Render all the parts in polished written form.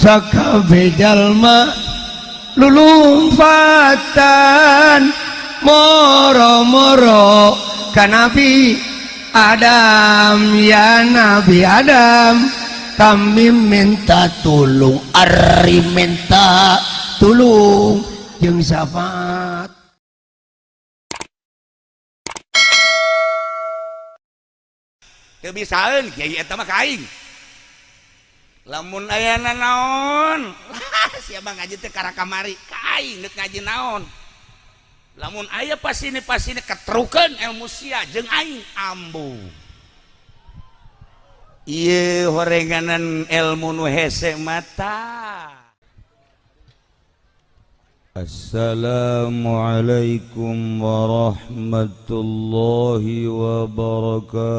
Sakabeh jalma lulumpatan moro-moro ka Nabi Adam. Ya Nabi Adam, kami minta tulung, ari minta tulung jeung syafaat. Teu bisaeun kiai eta mah ka aing. Lamun ayana naon? Lah sia mah ngaji teh kara kamari ka aing deuk ngaji naon? Lamun aya pasini-pasini ketrukeun ilmu sia jeung aing ambu. Ieu horenganan ilmu nu hese mata. Assalamualaikum warahmatullahi wabarakatuh.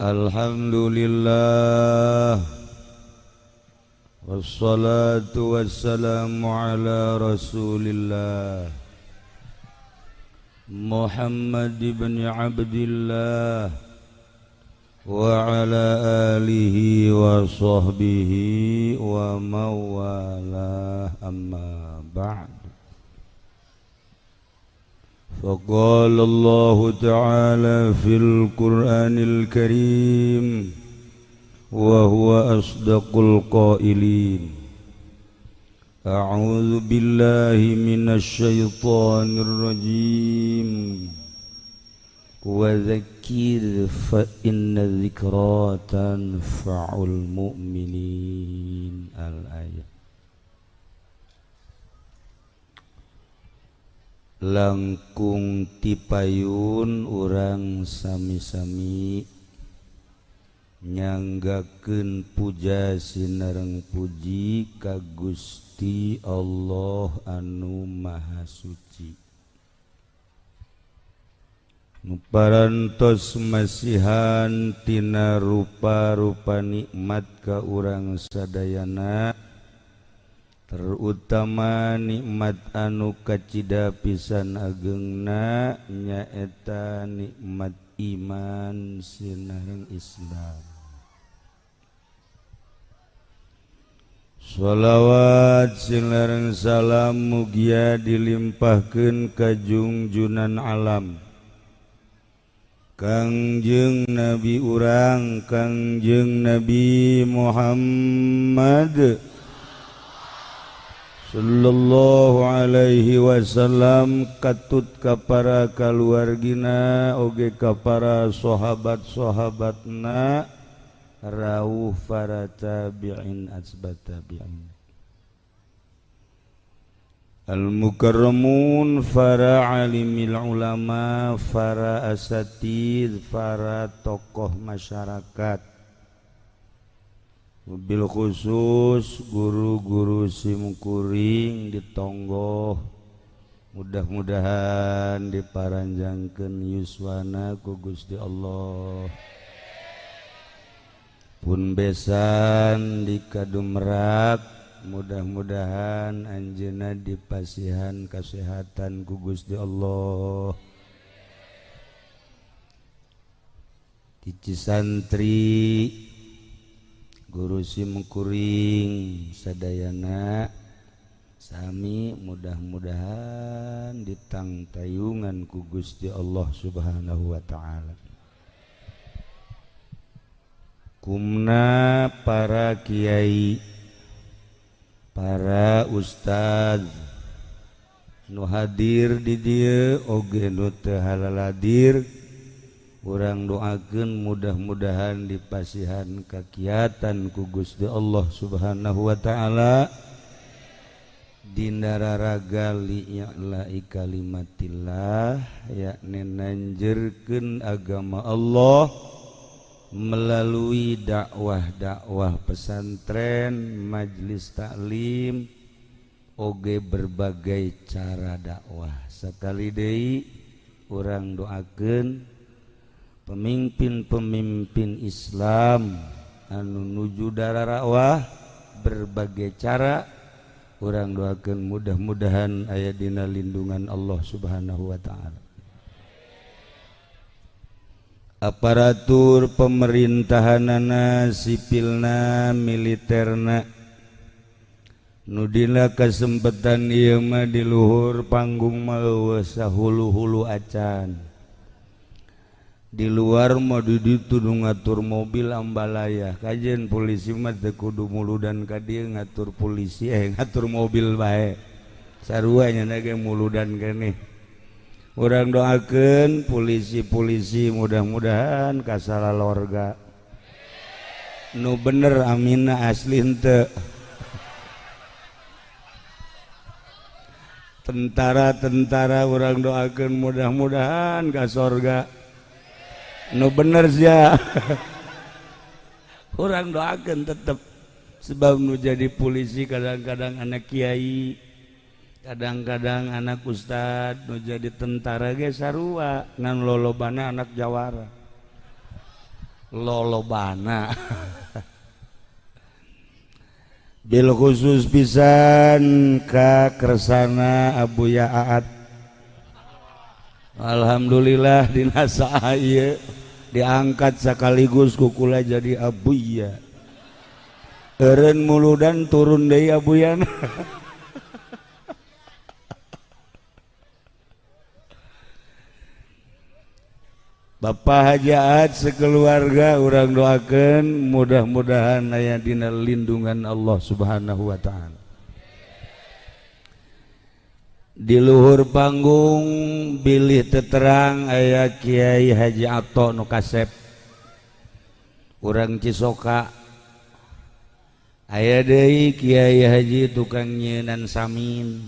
Alhamdulillah, wassalatu wassalamu ala rasulillah Muhammad ibn Abdillah wa ala alihi wa sahbihi wa mawalah, amma ba'd. فقال الله تعالى في القرآن الكريم وهو أصدق القائلين: أعوذ بالله من الشيطان الرجيم، وذكر فإن الذكرى تنفع المؤمنين. الآية. Langkung tipayun urang sami-sami nyanggakeun puja sinareng puji ka Gusti Allah anu Maha Suci, nu parantos masihan tina rupa-rupa nikmat ka urang sadayana, terutama nikmat anu kacida pisan agengna nyaeta nikmat iman sinareng Islam. Sholawat sinareng salam mugia dilimpahkeun ka jungjunan alam Kangjeng Nabi urang, Kangjeng Nabi Muhammad sallallahu alaihi wasallam, katut ka para kaluargina oge ka para sahabat-sahabatna, rawuh para tabi'in asbat tabi'in, al-mukarramun, para alimil ulama, para asatid, para tokoh masyarakat, bil khusus guru-guru simkuring di tonggoh, mudah-mudahan diparanjangkeun yuswana ku Gusti Allah. Pun besan di Kadumrak, mudah-mudahan anjeunna dipasihan kasehatan ku Gusti Allah. Di Cisantri guru simkuring sadayana sami mudah-mudahan ditangtayungan ku Gusti Allah Subhanahu wa ta'ala. Kumna para kiai, para ustaz nu hadir di dieu oge nu teu haladir, urang doakeun mudah-mudahan dipasihan kakiatan ku Gusti Allah Subhanahu wa ta'ala, dina raraga li'la'i kalimatillah, yakni nanjerkeun agama Allah melalui dakwah-dakwah pesantren, majelis taklim, oge berbagai cara dakwah. Sekali deui urang doakeun pemimpin-pemimpin Islam anu nuju dararakwah berbagai cara, Urang doakeun mudah-mudahan aya dina lindungan Allah Subhanahu wa taala. Aparatur pemerintahanana, sipilna, militerna, nu dina kesempatan ieu mah di luhur panggung mah eueuh sahulu-hulu acan. Di luar mah di ditu nu ngatur mobil ambalaya. Kajen polisi mah teu kudu muludan ka dieu, ngatur polisi ngatur mobil bae. Sarua nya ge muludan keneh. Urang doakeun polisi-polisi mudah-mudahan kasalalorga. Nu bener amina asli henteu. Tentara-tentara urang doakeun mudah-mudahan ka sorga. Nu bener sia. Urang doakeun tetep, sebab nu jadi polisi kadang-kadang anak kiai, kadang-kadang anak ustad, nu jadi tentara ge sarua ngan lolobana anak jawara. Lolobana. Bil khusus pisan ka kersana Abuya Aat. Alhamdulillah dina saha ieu diangkat sekaligus kukula jadi Abuya. Eureun muludan turun deui Abuyana. Bapak Haji Aat sekeluarga urang doakeun mudah-mudahan aya dina lindungan Allah Subhanahu wa taala. Di luhur panggung bilih teterang aya Kiai Haji Ato nu kasep urang Cisoka. Aya deui Kiai Haji tukang nyeunan samin,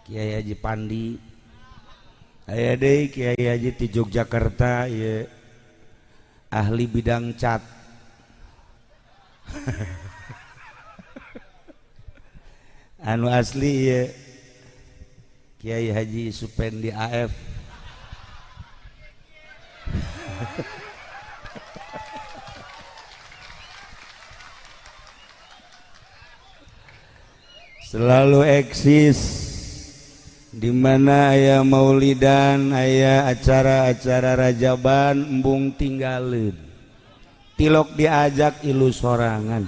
Kiai Haji Pandi. Aya deui Kiai Haji ti Yogyakarta ieu ahli bidang cat. Anu asli ieu Kiai Haji Supendi AF. Selalu eksis di mana aya maulidan, aya acara-acara rajaban, embung tinggalin. Tilok diajak ilu sorangan.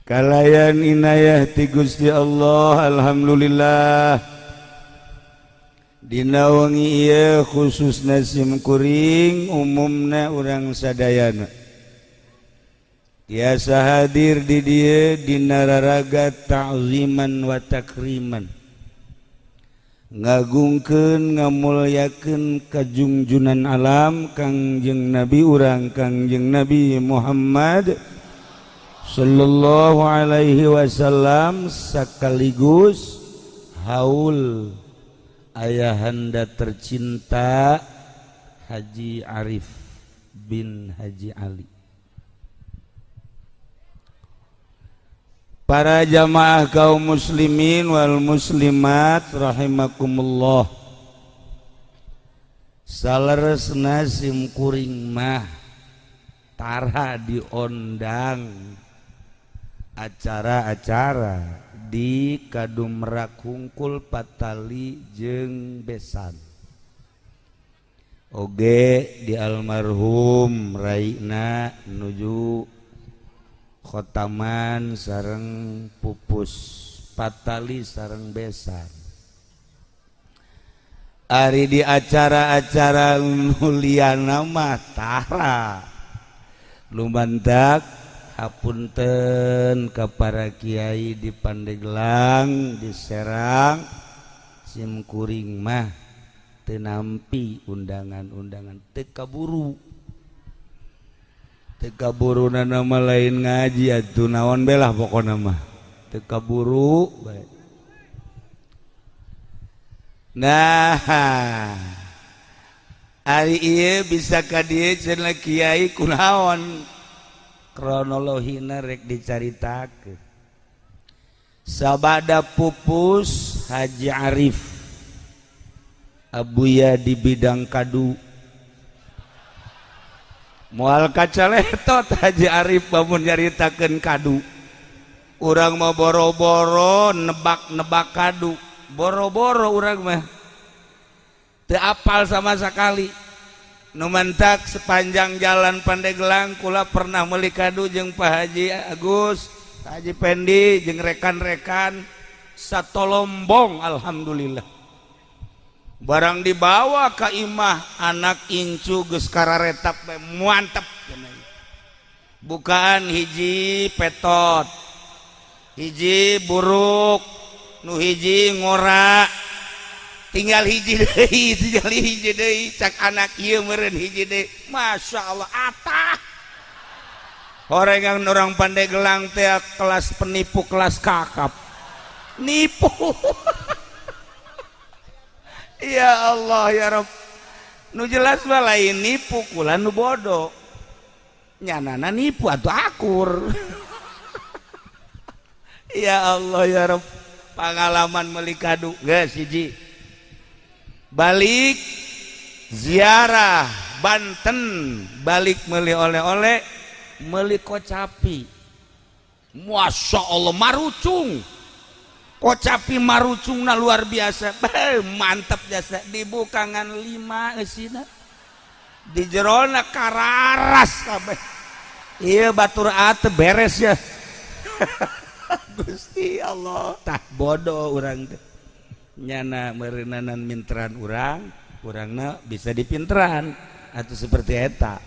Kalayan inayah ti Gusti Allah, alhamdulillah. Dina wengi ieu khususna sim kuring, umumna urang sadayana tiasa hadir di dieu dina raraga ta'ziman wa takriman, ngagungkeun ngamulyakeun kajungjunan alam Kangjeng Nabi urang Kangjeng Nabi Muhammad sallallahu alaihi wasallam, sekaligus haul ayahanda tercinta Haji Arif bin Haji Ali. Para jamaah kaum muslimin wal muslimat rahimakumullah. Saleresna sim kuring mah tara diondang acara-acara di Kadumrak Hungkul Patali jeung Besan. Oge di almarhum Raina nuju khotaman sareng pupus Patali sareng Besan. Ari di acara-acara muliana mah tara lumantak hapunten ka para kiai di Pandeglang, di Serang, sim kuring mah teu nampi undangan-undangan, teu kaburu. Teu kaburu nama lain ngaji atuh naon belah pokona mah teu kaburu bae. Nah, ari ieu bisa ka dieu cenah kiai kunaon kronologina rek dicaritakeun. Sabada pupus Haji Arif Abuya di bidang kadu, Moal kacaletot Haji Arif lamun nyaritakeun kadu. Urang mah boro-boro nebak-nebak kadu, boro-boro urang mah teu apal sama sekali. Nu mantak sepanjang jalan Pandeglang kula pernah meuli kadu jeung Pak Haji Agus, Pak Haji Pendi jeung rekan-rekan satolombong, alhamdulillah. Barang dibawa ka imah anak incu geus kararetap bae, mantep. Bukaan hiji petot, hiji buruk, nu hiji ngora, tinggal hiji deui, tinggal hiji deui. Cak anak ieu meureun hiji deui. Masya Allah, atah horengan orang Pandeglang teh kelas penipu, kelas kakap nipu. Ya Allah ya Rob, nu jelas mah lain nipu, kula nu bodoh, nyanana nipu atau akur. Ya Allah ya Rob, pengalaman meuli kadu geus hiji. Balik ziarah Banten, balik meuli oleh-oleh, meuli kocapi. Masya Allah, marucung kocapi, marucungna luar biasa. Beuh, mantap jasa. Dibuka ngan 5 eusina, di jerona kararas kabeh. Iya, batur ate beres ya. Gusti Allah, tah bodoh urang teh, nyana meureunanan minteran urang, urangna bisa dipinteran atau seperti eta.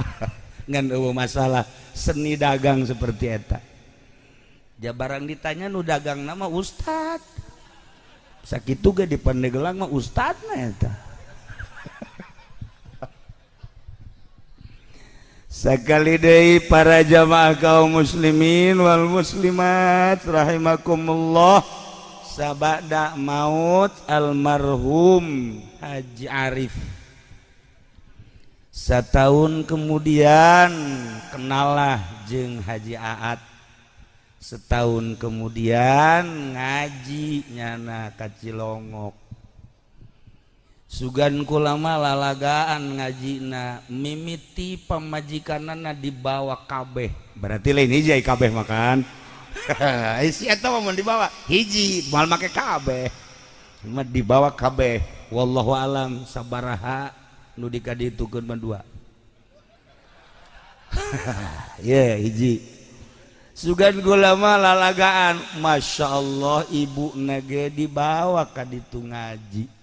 Ngan eueuh masalah seni dagang seperti eta. Ja barang ditanya nu dagang nama ustad, sakitu ge di Pandeglang mah ustadna eta. Sakali deui para jamaah kaum muslimin wal muslimat rahimakumullah, sabada maut almarhum Haji Arif, setahun kemudian kenalah jeung Haji Aat, setahun kemudian ngaji nyana ka Cilongok. Sugan kulama lalagaan ngajina, mimiti pamajikanana dibawa kabeh, berarti lain hiji ai kabeh makan. Si eta mah mun dibawa hiji moal make kabeh, mah dibawa kabeh. Wallahu alam sabaraha nu dikaditukeun mah dua. Ye hiji. Sugan gulama lalagaan, Masya Allah, ibu nage dibawa ka ditu ngaji.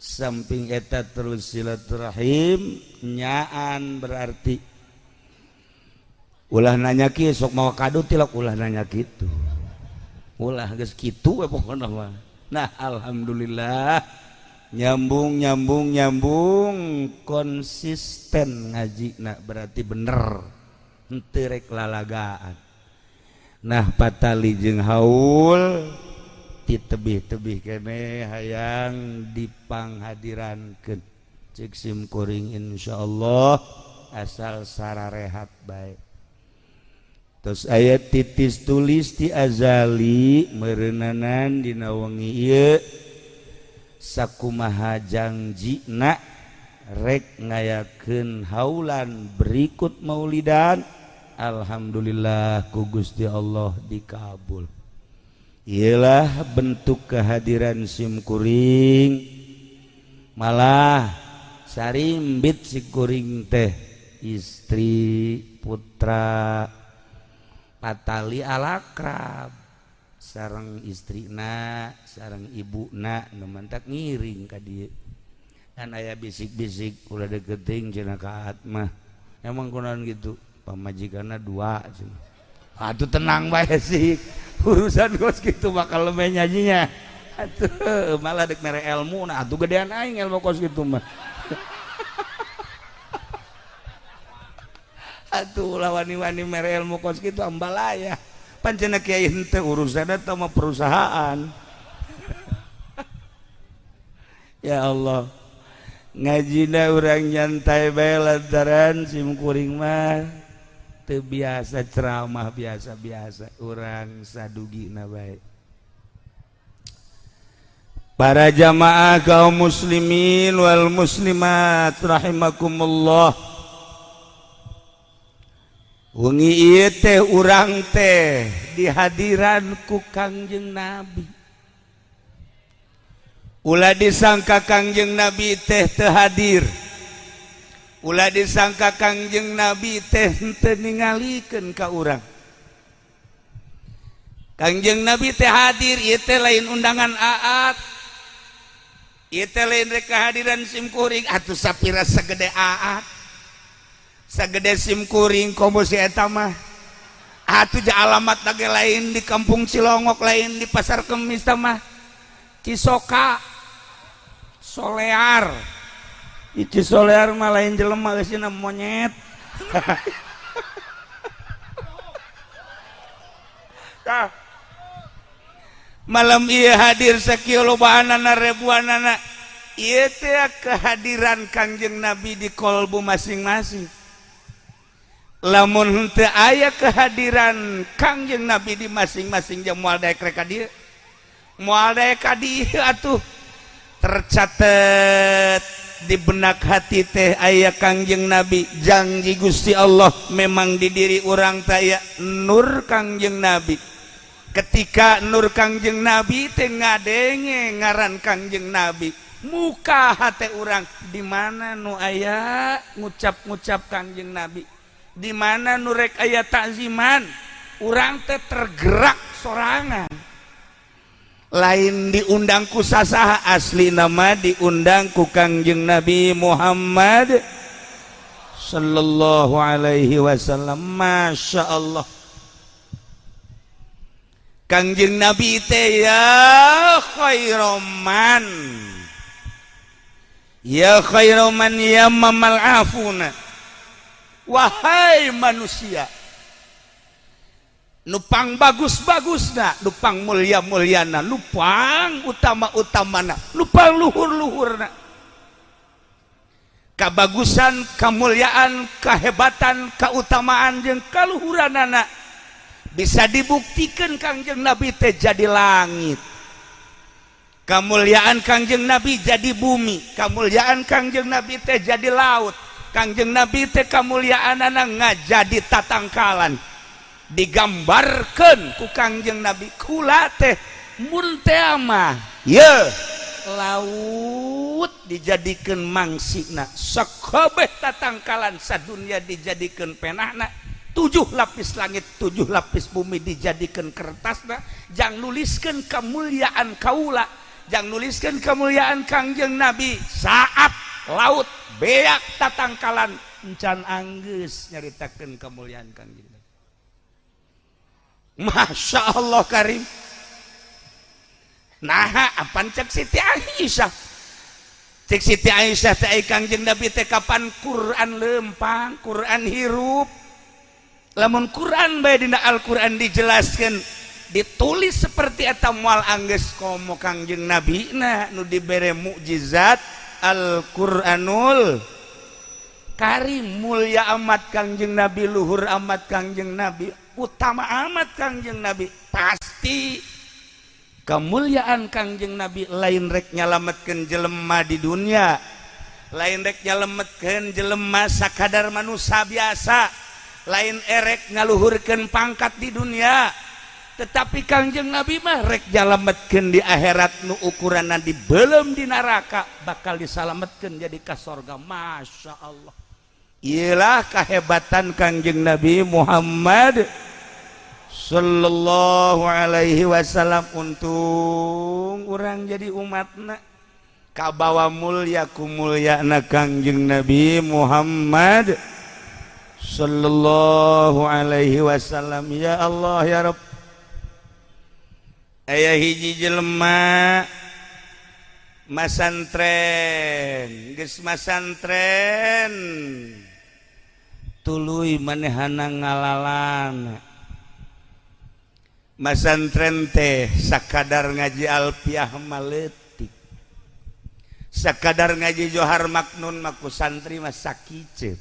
Samping eta terus silaturahim nyaan, berarti ulah nanya ki sok mau kado tilok, ulah nanya gitu, ulah geus kitu we pokona mah. Nah, alhamdulillah nyambung nyambung nyambung konsisten ngaji, nah berarti bener henteu rek lalagaan. Nah, patali jeung haul ti tebih-tebih kene hayang dipanghadirankeun cek sim kuring, insyaallah asal sararehat bae. Terus ayat titis tulis ti azali meureunanan dina wengi ieu sakumaha jangjina rek ngayakeun haulan berikut maulidan, alhamdulillah ku Gusti Allah dikabul. Ialah bentuk kehadiran sim kuring, malah sarimbit si kuring teh istri putra patali alakrab sareng istrina sareng ibuna nu mantak ngiring ka dieu. Kan aya bisik-bisik ulah deketing cenah ka Atmah, emang kunaon gitu, pamajikanna dua cenah. Atuh tenang bae sih, urusan kos gitu bakal lebih nyanyinya. Atuh malah dek mere ilmu, nah atuh gedean aing ilmu kos gitu mah. Atuh ulah wani-wani mere ilmu kos gitu ambalaya. Pancena kiai henteu urusan eta mah perusahaan. Ya Allah, ngajina urang nyantai bae lantaran sim kuring mah teu biasa ceramah, biasa-biasa urang sadugina bae. Para jamaah kaum muslimin wal muslimat rahimakumullah. Wengi ieu teh urang teh dihadiran ku Kangjeng Nabi. Ulah disangka Kangjeng Nabi teh teu hadir, ulah disangka Kangjeng Nabi teh teu ningalikeun ka urang. Kangjeng Nabi teh hadir. Ieu teh lain undangan aat, ieu teh lain rek kehadiran sim kuring atuh. Sapira sagede aat, sagede sim kuring, komo si eta mah atuh ja alamat lagi lain di Kampung Cilongok, lain di Pasar Kemis mah, Cisoka Solear. Di Cisolear mah lain jelema, geusina monyet. Tah. Malam ieu hadir sakieu lobaanana, ribuanana, ieu teh kehadiran Kangjeng Nabi di kolbu masing-masing. Lamun henteu aya kehadiran Kangjeng Nabi di masing-masing jeung moal daek rek ka dieu, moal daek ka dieu atuh. Tercatat di benak hati teh aya Kangjeng Nabi. Janji Gusti Allah memang di diri urang teh aya nur Kangjeng Nabi. Ketika nur Kangjeng Nabi teh ngadenge ngaran Kangjeng Nabi, muka hati urang di mana nu aya ngucap-ngucap Kangjeng Nabi, di mana nu rek aya takziman, urang teh tergerak sorangan, lain diundang ku sasaha. Asli nama diundang ku Kangjeng Nabi Muhammad sallallahu alaihi wasallam. Masya Allah, Kangjeng Nabi teh ya khairoman, ya khairoman, ya mamal afuna. Wahai manusia nupang bagus-bagusna, nupang mulia-muliana, nupang utama-utamana, nupang luhur-luhurna, kabagusan, kemuliaan, kehebatan, keutamaan jeung kaluhuranana bisa dibuktikan. Kangjeng Nabi teh jadi langit, kemuliaan Kangjeng Nabi jadi bumi, kemuliaan Kangjeng Nabi teh jadi laut, Kangjeng Nabi teh kemuliaanana ngajadi tatangkalan. Digambarkan ku Kangjeng Nabi, kula teh mun teh mah ye laut dijadikan mangsina, sakabeh tatangkalan sadunya dijadikan penahna, tujuh lapis langit, tujuh lapis bumi dijadikan kertasna jang nuliskan kemuliaan kaula, jang nuliskan kemuliaan Kangjeng Nabi. Saat laut beak tatangkalan encan anggeus nyaritakeun kemuliaan Kangjeng Nabi. Masya Allah Karim. Nah, apaan cek Siti Aisyah? Cek Siti Aisyah teh Kangjeng Nabi teh kapan Quran lempang, Quran hirup. Lamun Quran bae dina Al-Quran dijelaskan, ditulis seperti eta moal anggeus komo Kangjeng Nabi. Nah, nu dibere mukjizat Al-Qur'anul Karim. Mulia amat Kangjeng Nabi, luhur amat Kangjeng Nabi, utama amat Kangjeng Nabi. Pasti kemuliaan Kangjeng Nabi lain rek nyalametkeun jelema di dunia, lain rek nyalametkeun jelema sakadar manusia biasa, lain erek ngaluhurkeun pangkat di dunia, tetapi Kangjeng Nabi mah rek nyalametkeun di akhirat, nu ukuranna di belum di neraka bakal disalametkeun jadi ka sorga. Masya Allah, iyalah kehebatan Kangjeng Nabi Muhammad sallallahu alaihi wasallam. Untung urang jadi umatna, kabawa mulia ku mulyana Kangjeng Nabi Muhammad sallallahu alaihi wasallam. Ya Allah ya Rabb. Aya hiji jelema masantren, geus masantren tuluy manehana ngalalan. Masantren teh sakadar ngaji alfiah maletik, sakadar ngaji Johar Maknun maku santri mah sakice,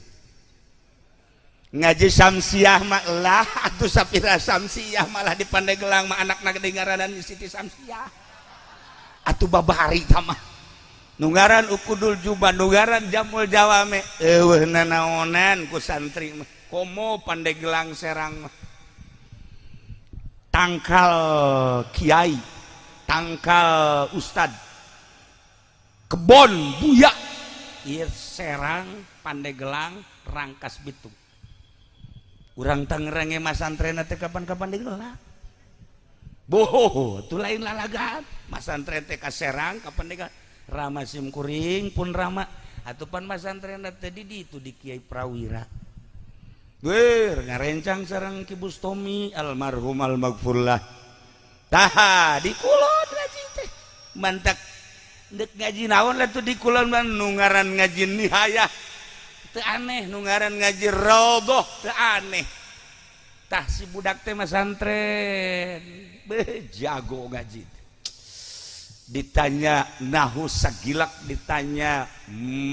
ngaji Samsiah mah lah atuh sapira Samsiah malah di Pandeglang mah anak ngaranan Siti Samsiah atuh. Babari mah nu ngaran Ukudul Juba, nu ngaran Jamul Jawame, eueuh nanaonan ku santri mah. Komo Pandeglang, Serang mah tangkal kiai, tangkal ustad, kebon buya ieu Serang, Pandeglang, Rangkas Bitung. Urang Tangerang ge masantren teh kapan-kapan digelar. Boh, itu lain lalagan. Masantren teh ka Serang, ka Pandeglang. Rama sim kuring pun rama atuh pan masantren teh di ditu di Kiai Prawira. Weh, ngarencang sareng Ki Bustomi almarhum almaghfurlah. Tah, di kulon ngaji teh. Mantak dek ngaji naon lah tuh di kulon mah, nu ngaran ngaji nihayah teu aneh, nu ngaran ngaji raudhah teu aneh. Tah, si budak teh masantren. Beh, jago ngaji. Ditanya nahu sagilak, ditanya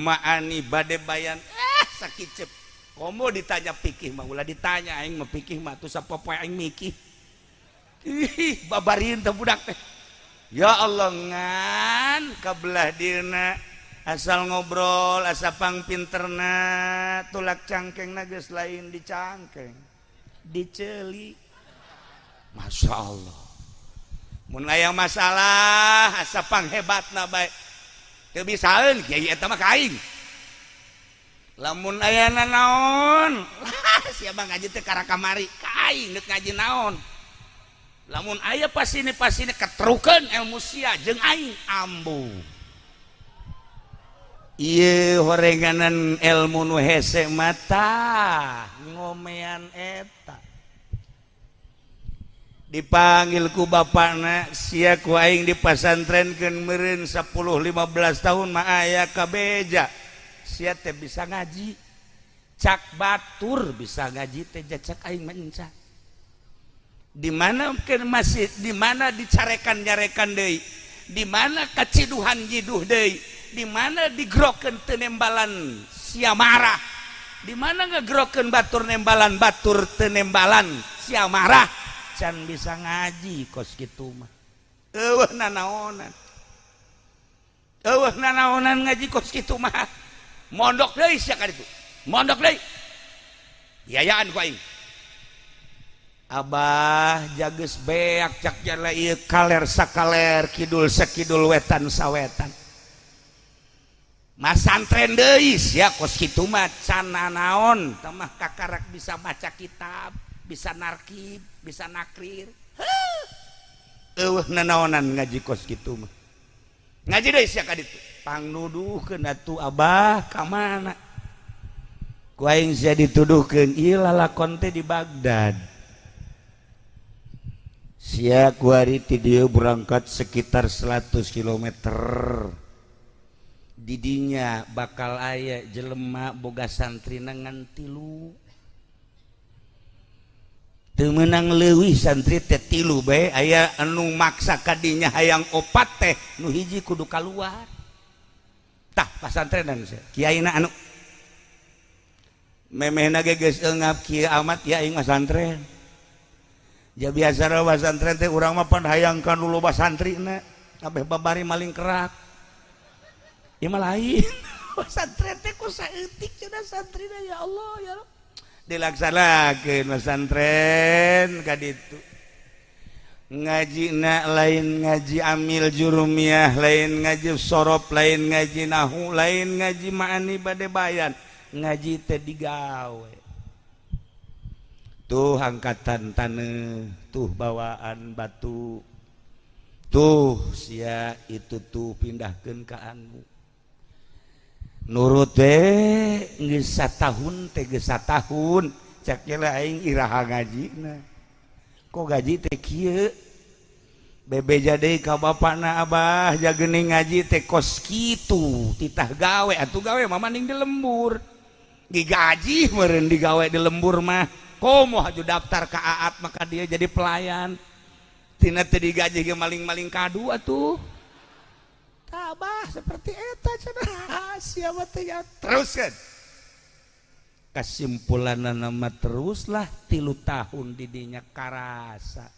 maani bade bayan, eh sakicep. Komo ditanya pikih mah ulah ditanya, aing mah pikih mah tuh sapopoe aing mikih. Ih, babarin teh budak teh. Ya Allah, ngan kabelah dina asal ngobrol, asa pang pinterna, tulak cangkeng geus lain di cangkeng, diceli. Masya Allah, mun aya masalah asa panghebatna bae. Teu bisaeun kiai eta mah ka aing. Lamun aya naon, sia mah ngaji teh kara kamari ka aing, deuk ngaji naon. Lamun aya pasini pasini ketrukeun ilmu sia jeung aing, ambu ieu horenganan ilmu nu hese mata ngomean eta. Dipanggil ku bapakna, sia ku aing dipasantrenkeun meureun 10 15 tahun mah aya kabeja sia teh bisa ngaji. Cak batur bisa ngaji teh, cak aing mah enca. Di mana ke masih, di mana dicarekan nyarekan deui, di mana kaciduhan nyiduh deui, di mana digrokeun teu nembalan sia marah, di mana ngegrokeun batur nembalan, batur teu nembalan sia marah. Can bisa ngaji kos kitu mah, eueuh nanaonan, eueuh nanaonan ngaji kos kitu mah. Mondok deui sia ka ditu, mondok deui, biayaan ku aing. Abah, jages beak, cak jala ieu kaler sakaler, kidul sakidul, wetan sawetan. Masantren deui sia kos kitu mah, can nanaon tah mah, kakarak bisa maca kitab, bisa narkib, bisa nakrir. Eueuh nanaonan ngaji kos kitu mah, ngaji deui sia ka ditu. Pangnuduhkeun atuh, Abah, ka mana ku aing sia dituduhkeun ieu lalakon teh di Baghdad. Sia kuari ti dieu berangkat sekitar 100 km, didinya bakal aya jelema boga santri ngan tilu, teu meunang leuwih, santri teh tilu bae. Aya anu maksa kadinya hayang opat teh, nu hiji kudu kaluar. Tah, pasantrenan sia kiaina anu memehna ge geus eungap kieu amat ya aing masantren. Ja biasa pasantren teh urang mah pan hayang ka nu loba santrina kabeh, babari maling kerak. Ieu mah lain, pasantren teh ku saeutik cenah santrina. Ya Allah, ya Rabb, dilaksanakeun pasantren ka ditu, ngajina lain ngaji amil jurumiyah, lain ngaji sorof, lain ngaji nahu, lain ngaji ma'ani bade bayan, ngaji teh digawe. Tuh angkatan taneuh, tuh bawaan batu, tuh sia itu tuh pindahkeun ka anu nurut we. Geus satahun teh, geus satahun, cak aing iraha ngajina, kok gaji teh kieu? Bebeja deui ka bapakna, Abah, jagening ngaji teh kos kitu, titah gawe atuh. Gawe mah mending di lembur, digaji meureun digawe di lembur mah. Komo haju daftar ka Aat, maka dia jadi pelayan tina teu digaji ge maling-maling kadu atuh. Tabah seperti eta cenah siapa teh ya. Terus kan kesimpulan nama teruslah 3 tahun didinya karasa,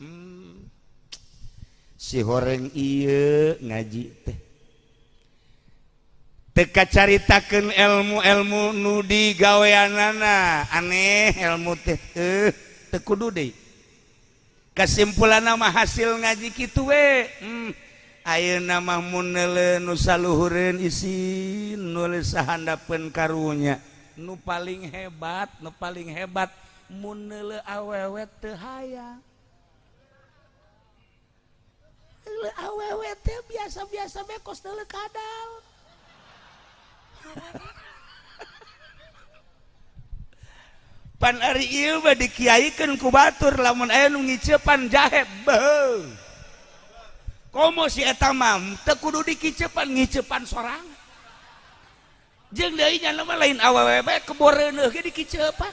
si horeng ieu ngaji teh. Teu kacaritakeun ilmu-ilmu nu digaweanana aneh ilmu teh teu kudu deui. Kesimpulan mah hasil ngaji kitu we. Ayeuna mah mun neuleuh nu saluhureun isin nulis sahandapeun karunya. Nu paling hebat, nu paling hebat mun neuleuh awewe teu hayang. Neuleuh awewe teh biasa-biasa bae kos neuleuh kadal. Pan ari ieu mah dikiaikeun ku batur lamun aya nu ngicepan jahe beuh. Komo si eta mah teu kudu dikicepan ngicepan sorangan. Jeung deui nya mah lain awewe bae keboreuneuh ge dikicepan.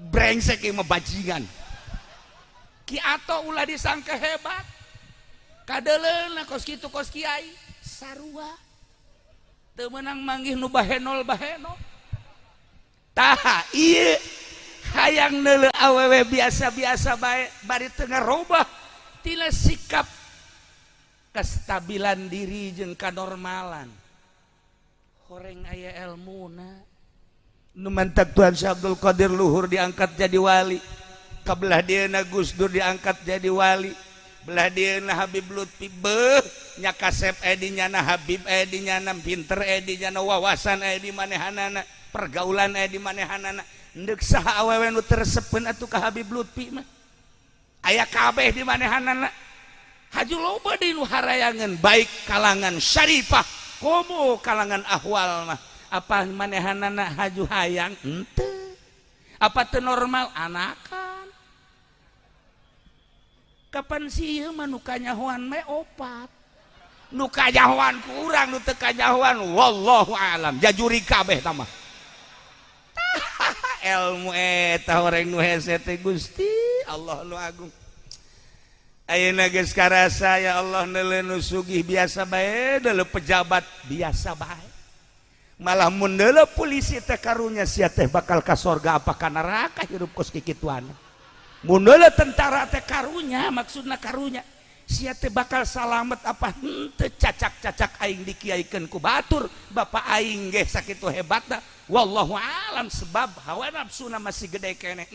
Brengsek ieu mah bajingan. Ki Ato ulah disangka hebat. Kadeuleuna kos kitu kos kiai sarua. Teu meunang manggih nu bahenol bahenol. Tah ieu hayang neuleuh awewe biasa-biasa bae bari teu ngarobah tina sikap kestabilan diri jeung kanormalan. Horeng aya elmuna. Nu mantak Tuhan Syekh Abdul Qadir luhur diangkat jadi wali. Kabelah dieuna Gus Dur diangkat jadi wali. Belah dieuna Habib Lutfi beuh nya kasep aya di nyana Habib aya di nyana pinter aya di nyana wawasan aya di manehanana pergaulan aya di manehanana ndek saha awewe nu tersepeun atuh ka Habib Lutfi mah aya kabeh di manehanana haju loba deui nu harayangan baik kalangan syarifah komo kalangan ahwal mah apa manehanana haju hayang henteu apa teu normal anakan kapan sih ieu mah nu kanyahoan mah opat nu kanyahoan ku urang nu teu kanyahoan wallahu alam jajuri kabeh tah mah ilmu eta horeng nu hese teh Gusti Allah nu agung. Ayeuna geus karasa ya Allah neuleuh nu sugih biasa bae neuleuh pejabat biasa bae malah mun neuleuh polisi teh karunya sia teh bakal ka sorga apa ka neraka hirup kos kikituan. Mun neuleuh tentara teh karunya maksudna karunya sia teh bakal salamet apa henteu cacak-cacak aing dikiaikeun ku batur bapak aing ge sakitu hebatna wallahu alam sebab hawa nafsuna masih gede keneh.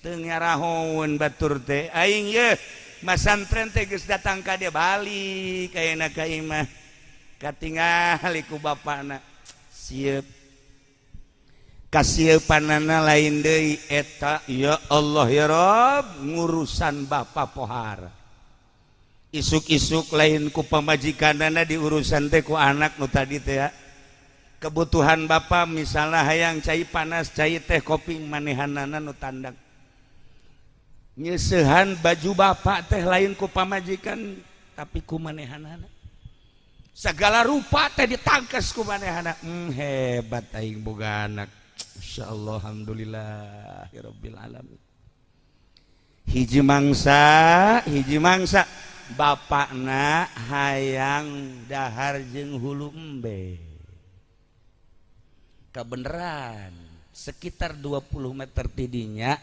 Teu ngarahoun batur teh aing ye masantren teh geus datang ka dia balik ayeuna ka imah katingali ku bapana sieup kasiepanana lain deui eta ya Allah ya Rob ngurusan bapa pohara isuk-isuk lain ku pamajikanana diurusan teh ku anak nu tadi teh ya. Kebutuhan bapa misalnya hayang cai panas cai teh kopi manehanana nu tandang nyeusehan baju bapak teh lain ku pamajikan tapi ku manehanana segala rupa teh ditangkes ku manehana. Hebat aing boga anak insyaallah alhamdulillah ya rabbil alamin. Hiji mangsa bapakna hayang dahar jeung hulu embe kebeneran sekitar 20 meter tidinya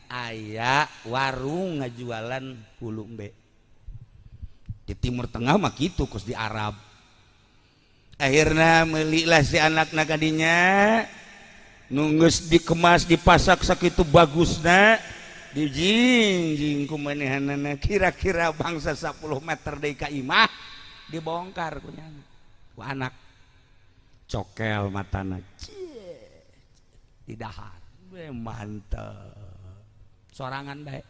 aya warung ngajualan hulu embe di Timur Tengah mah kitu kos di Arab. Akhirna melilah si anakna kadinya nunggus dikemas dipasak sakitu bagusna dijingjing ku manehanana kira-kira bangsa 10 meter deui ka imah dibongkar ku nyana ku anak cokel matana didahar mantep sorangan bae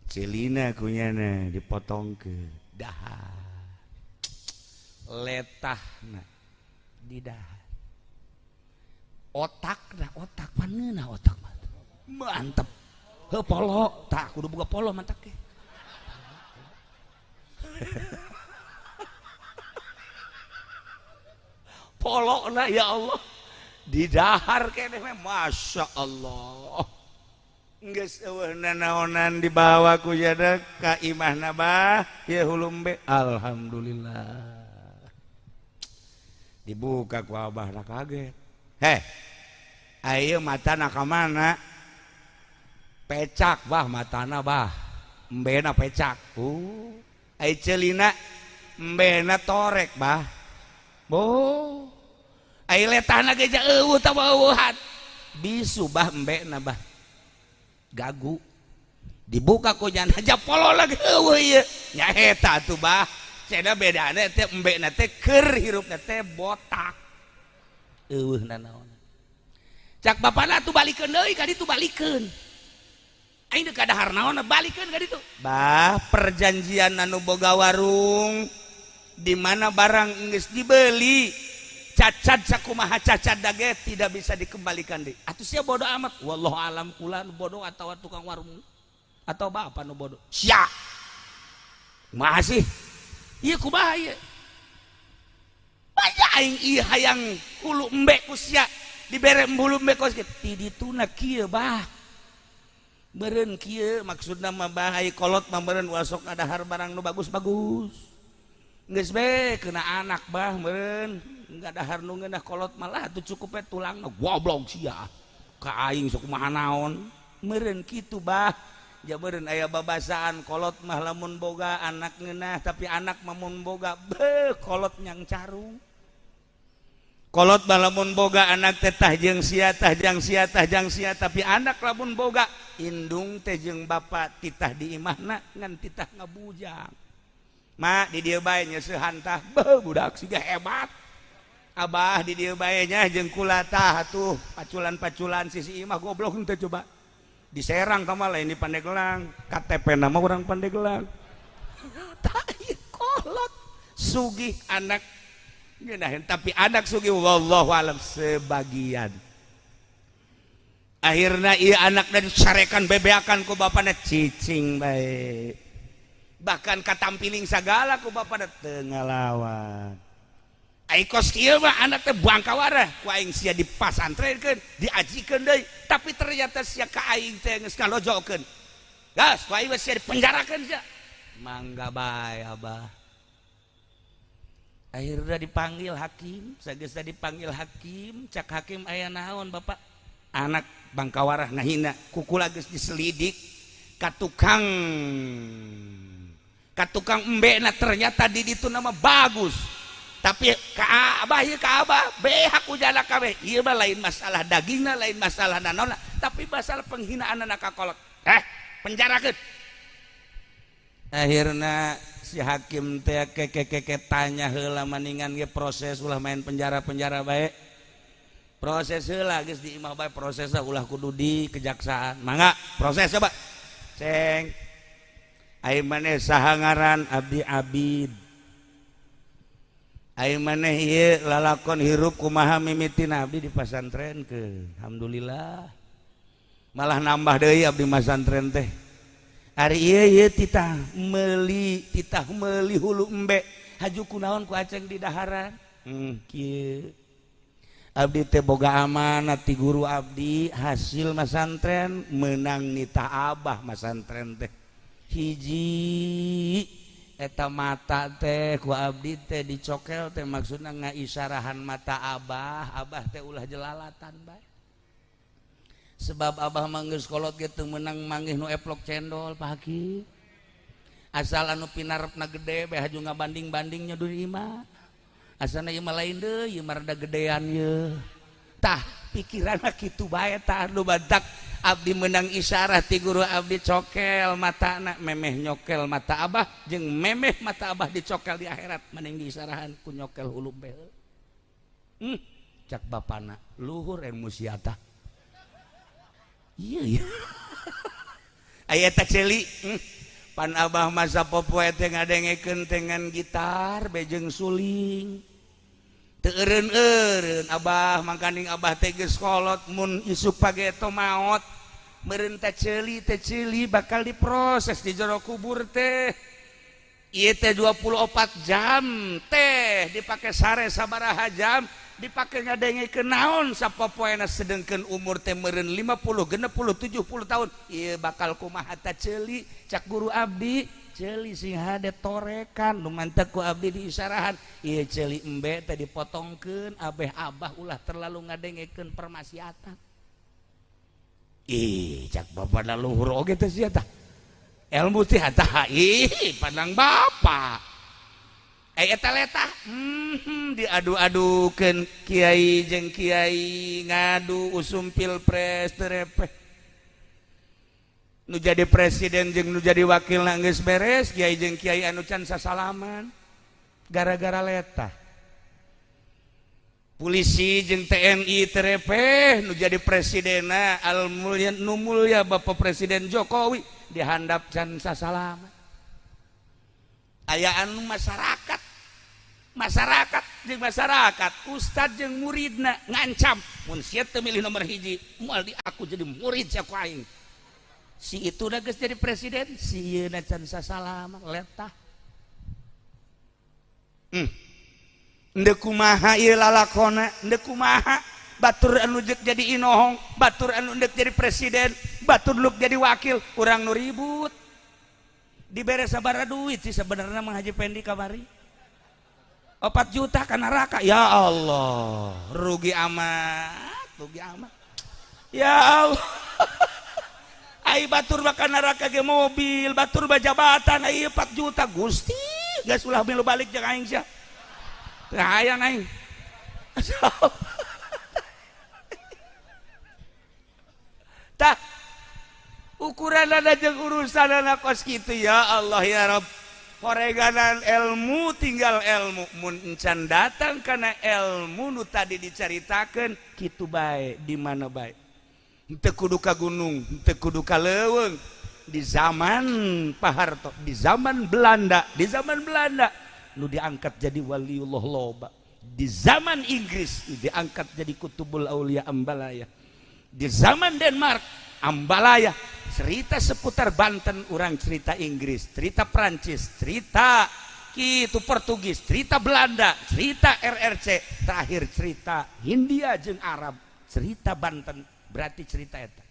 celina kunyana dipotong ke dahar letahna di dahar otakna otak paneuna otak mantep heuh polo tah kudu boga polo mantak ge polona ya Allah di dahar keneh Masya Allah geus eueuh nanaonan dibawa ku jada ka imahna bah ieu hulumbe alhamdulillah dibuka ku abahna kaget heh ayeuna matana ka mana pecak bah matana bah embena pecak ai ceulina Embena torek, bah. Bo. Ai letahna ge eueuh tah eueuhan. Bisu, bah, embena, bah. Gagu. Dibuka ku jana japolo lagi eueuh ieu. Nya eta atuh, bah. Cenah bedana teh embena teh keur hirupna teh botak. Eueuh nanaon. Cak bapana tuh balikeun deui ka ditu, balikeun. Aing deuk kadahar naon, balikeun ka ditu. Bah, perjanjian anu boga warung di mana barang geus dibeli cacat sakumaha cacat dage tidak bisa dikembalikan deui. Atuh sia bodoh amat. Wallahu alam, kula nu bodoh atau tukang warung atau bapak nu bodoh. Sia. Kumaha sih? Ieu kumaha ieu? Banyak aing ieu hayang hulu embe ku sia dibere hulu embe kos kieu. Ti dituna kieu, bah. Meureun kieu maksudna mah, bah, ai kolot mah meureun ulah sok ngadahar barang nu bagus-bagus. Geus be kena anak, bah, meureun ngadahar nu ngeunah kolot malah tuh cukup we tulangna. Goblok sia. Ka aing sok kumaha naon. Meureun kitu, bah. Ja meureun aya babasaan kolot mah lamun boga anak ngeunah, tapi anak mah mun boga beuh kolot nyang carung. Kolot mah lamun boga anak teh tah jeung sia, tah jang sia, tah jang sia, tapi anak lamun boga indung teh jeung bapa titah di imahna ngan titah ngabujang. Ma, di dieu bae nyeusehan tah, beuh budak siga hebat. Abah di dieu bae nya jeung kula tah atuh paculan-paculan sisi imah, goblok teh coba. Diserang ka lain di Pandeglang, KTP nama orang Pandeglang. Tah ieu kolot sugih anak ngeunaheun, tapi anak sugih wallahu alam sebagian. Akhirnya ieu anak dan carekan bebeakan ku bapana, cicing bae. Bahkan katampiling sagala ku bapana teu ngalawan. Ai kos kieu mah anak teh bangkawarah ku aing sia dipasantrenkeun, diajikeun deui, tapi ternyata sia ka aing teh geus ngalojokeun. Gas, ku aing mah sia dipenjarakeun sia. Mangga bae, Abah. Akhirnya dipanggil hakim, sageus dipanggil hakim, cak hakim, "Aya naon, Bapak?" Anak bangkawarah ngahina, kukula geus diselidik ka tukang embena, ternyata di ditu nama bagus. Tapi ka abah ieu, ka abah behak ujana kabeh. Ieu mah lain masalah dagingna, lain masalah nanaonna, tapi masalah penghinaan anak ka kolot. Eh, penjarakeun. Akhirna si hakim teh keke tanya heula maningan ge proses, ulah main penjara-penjara bae. Proses heula geus di imah bae, prosesna ulah kudu di kejaksaan. Mangga proses coba. Ceng. Ai maneh saha ngaran? Abdi Abid. Ai maneh ieu lalakon hirup kumaha mimitina? Abdi di pasantrenkeun. Alhamdulillah. Malah nambah deui abdi masantren teh. Ari ieu ieu titah meuli hulu embe. Haju kunaon ku aceng di daharan? Kieu. Abdi teh boga amanat ti guru abdi hasil masantren menang nita abah masantren teh. Hiji eta mata teh ku abdi teh dicokel teh maksudna ngaisyarahan mata abah, abah teh ulah jelalatan bae. Sebab abah mah geus kolot ge teu meunang manggih nu eplok cendol, Pak Hakim. Asal anu pinarepna gede bae haju ngabanding-bandingnya di imah. Asana ieu mah lain deui, ieu mah rada gedean ye. Tah pikiranna kitu bae tah nu badak abdi menang isyarah ti guru abdi cokel matana memeh nyokel mata abah jeung memeh mata abah dicokel di akhirat mending diisyarahan ku nyokel hulu bel. Cak bapana, luhur ilmu sia tah. Iya iya. Aya teh ceuli. Pan abah masa popoe teh ngadengekeun dengan gitar bejeng suling. Teu eureun-eureun abah mangkaning abah teh geus kolot mun isuk pageto maot. Meureun teh ceuli teh ceuli bakal diproses di jero kubur teh. Ieu teh 24 jam teh dipake sare sabaraha jam, dipake ngadengekeun naon sapopoena, sedengkeun umur teh meureun 50, 60, 70 tahun. Ieu bakal kumaha ta ceuli? Cak guru abdi, ceuli sing hade torekan nu mantek ku abdi diisyarahan ieu ceuli embe teh dipotongkeun abeh abah ulah terlalu ngadengekeun permaksiatan. Ih, cak bapak luhur oge teh sia tah ilmu teh tah. Ih, pandang bapak. Eta letah diadu-adukeun kiai jeung kiai ngadu usum pilpres terepeh nu jadi presiden jeung nu jadi wakil geus beres, kiai jeung kiai anu can sasalaman gara-gara letah. Polisi jeung TNI terepeh, nu jadi presidena al mulia nu mulia Bapak Presiden Jokowi dihandap can sasalaman. Aya anu masyarakat, masyarakat jeung masyarakat, ustad jeung muridna ngancam, mun sia teu milih nomor 1 moal di aku jadi murid sia ku aing. Si itu udah geus jadi presiden, si ieu can sasalaman letah. Ndek kumaha ieu lalakona, ndek kumaha batur anu jek jadi inohong, batur anu ndek jadi presiden, batur nu jadi wakil, urang nu ribut. Dibere sabaraha duit sih sebenarnya Mang Haji Pendi kamari? 4 juta ka neraka. Ya Allah, rugi amat, rugi amat. Ya Allah. Ai batur mah ka neraka ge mobil, batur mah jabatan, ai 4 juta Gusti. Geus ulah milu balik jeung aing sia. Teu hayang aing. Tah ukuranana jeung urusanana kos kitu ya Allah ya Rabb. Horeganan ilmu tinggal ilmu mun encan datang kana ilmu nu tadi dicaritakeun kitu bae di mana bae. Henteu kudu ka gunung, henteu kudu ka leuweung. Di zaman Pak Harto, di zaman Belanda, di zaman Belanda nu diangkat jadi waliullah loba. Di zaman Inggris nu diangkat jadi kutubul aulia Ambalaya. Di zaman Denmark Ambalaya. Cerita seputar Banten orang cerita Inggris, cerita Prancis, cerita kitu Portugis, cerita Belanda, cerita RRC, terakhir cerita Hindia jeung Arab, cerita Banten berarti cerita eta.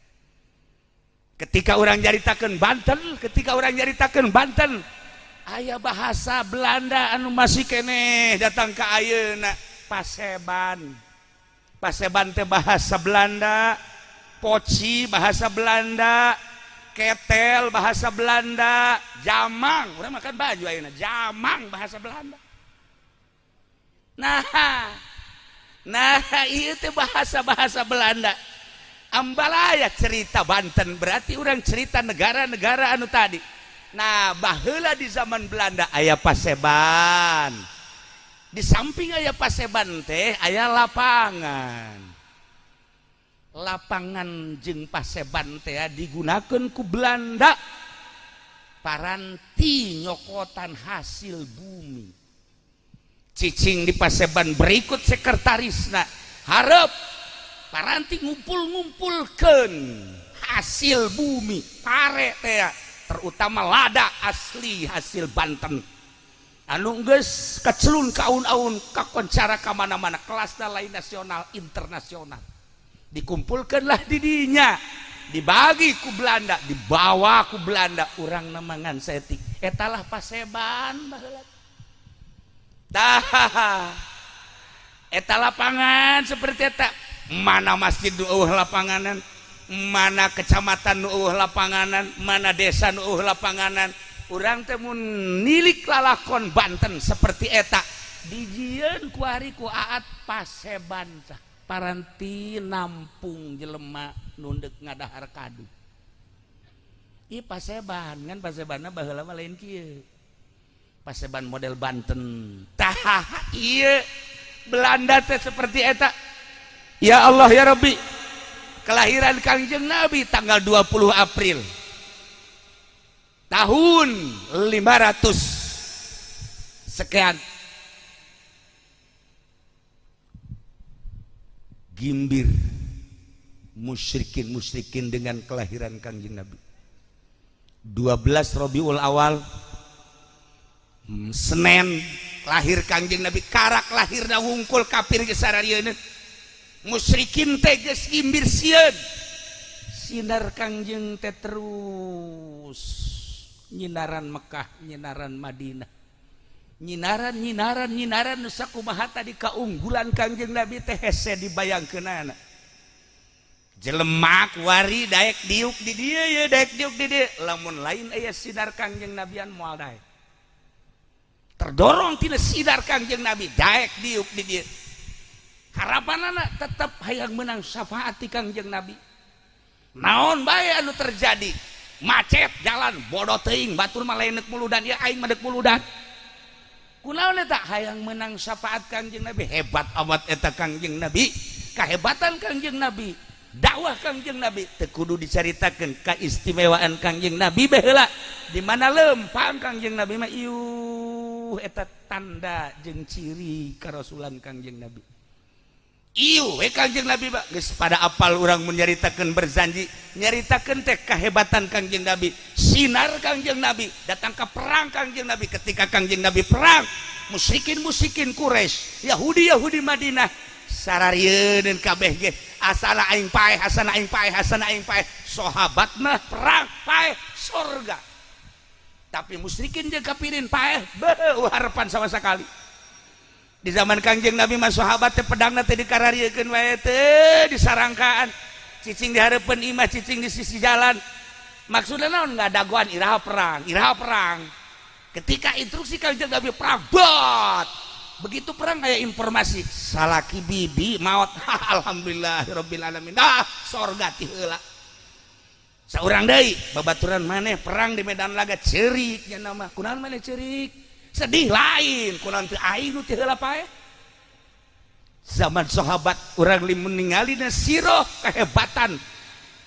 Ketika orang nyaritakeun Banten, ketika orang nyaritakeun Banten, aya bahasa Belanda anu masih keneh datang ke ayeuna, Paseban. Paseban teh bahasa Belanda, poci bahasa Belanda, ketel bahasa Belanda, jamang, urang makan baju ayeuna, jamang bahasa Belanda. Nah, nah ieu teh bahasa-bahasa Belanda. Ambalaya cerita Banten berarti orang cerita negara-negara anu tadi. Nah, baheula di zaman Belanda aya Paseban. Di samping aya Paseban teh aya lapangan. Lapangan jeung Paseban teh digunakeun ku Belanda paranti nyokotan hasil bumi. Cicing di Paseban berikut sekretarisna hareup paranti ngumpul-ngumpulkeun hasil bumi pare teh, terutama lada asli hasil Banten anu geus kacelun ka aun-aun kakoncara ka mana-mana, kelasna lain nasional internasional. Dikumpulkanlah di dinya, dibagi ku Belanda, dibawa ku Belanda, urang namangan setik etalah Paseban baheula. Tah eta lapangan seperti eta, mana masjid nu eueuh lapanganan, mana kecamatan nu eueuh lapanganan, mana desa nu eueuh lapanganan. Urang teh mun nilik lalakon Banten seperti eta dijieun ku ari ku Aat Paseban tah paranti nampung jelema nu deuk ngadahar kadu. Ieu Paseban kan Pasebanna baheula mah lain kieu. Paseban model Banten. Tah ieu Belanda teh seperti eta. Ya Allah ya Rabbi, kelahiran Kangjeng Nabi tanggal 20 April tahun 500 sekian. Gimbir musyrikin-musyrikin dengan kelahiran Kangjeng Nabi. 12 Rabiul Awal Senin lahir Kangjeng Nabi, karak lahirna wungkul kafir geus sararieun. Musyrikin teh geus gimbir sieun. Sinar Kangjeng teh terus nyinaran Mekah, nyinaran Madinah, nyinaran nyinaran nyinaran nu sakumaha tadi kaunggulan Kangjeng Nabi teh hese dibayangkeunana. Jelema kuari daek diuk di dieu ye, daek diuk di dieu, lamun lain aya sinar Kangjeng Nabian moal daek. Terdorong tina sinar Kangjeng Nabi, daek diuk di dieu. Harapan anak tetap hayang menang syafaat ti Kangjeng Nabi. Naon bae anu terjadi? Macet jalan, bodoh teuing, batur mah lain muludan ya, aing mah deuk muludan. Kunaon eta? Hayang menang syafaat Kangjeng Nabi. Hebat amat eta Kangjeng Nabi. Kahebatan Kangjeng Nabi, dakwah Kangjeng Nabi teu kudu dicaritakeun. Keistimewaan Kangjeng Nabi baheula di mana lempang Kangjeng Nabi mah, iuh, eta tanda jeung ciri karasulan Kangjeng Nabi. Iuh we Kangjeng Nabi mah geus pada apal. Urang mun nyaritakeun Berzanji, nyaritakeun teh kahebatan Kangjeng Nabi, sinar Kangjeng Nabi datang ke perang Kangjeng Nabi. Ketika Kangjeng Nabi perang, musyrikin musyrikin Quraisy, Yahudi Yahudi Madinah sararieun kabeh ge, asana aing paeh, asana aing paeh, asana aing paeh. Sahabat mah perang paeh surga, tapi musyrikin jeung kafirin paeh beuh harapan sama sekali. Di zaman Kangjeng Nabi mah sahabat teh pedangna teh dikarariekeun wae teh, disarangkaan, cicing di hareupeun imah, cicing di sisi jalan. Maksudna naon? Ngadagoan iraha perang, iraha perang. Ketika instruksi Kangjeng Nabi perang, bot begitu perang kayak informasi salaki bibi maut, alhamdulillah rabbil alamin, ah, sorga ti heula. Saurang deui babaturan maneh perang di medan laga, ceurik nya nama. Kunaon maneh ceurik sedih? Lain kunaon teu aing nu ti heula paeh. Zaman sahabat urang ningali siroh kehebatan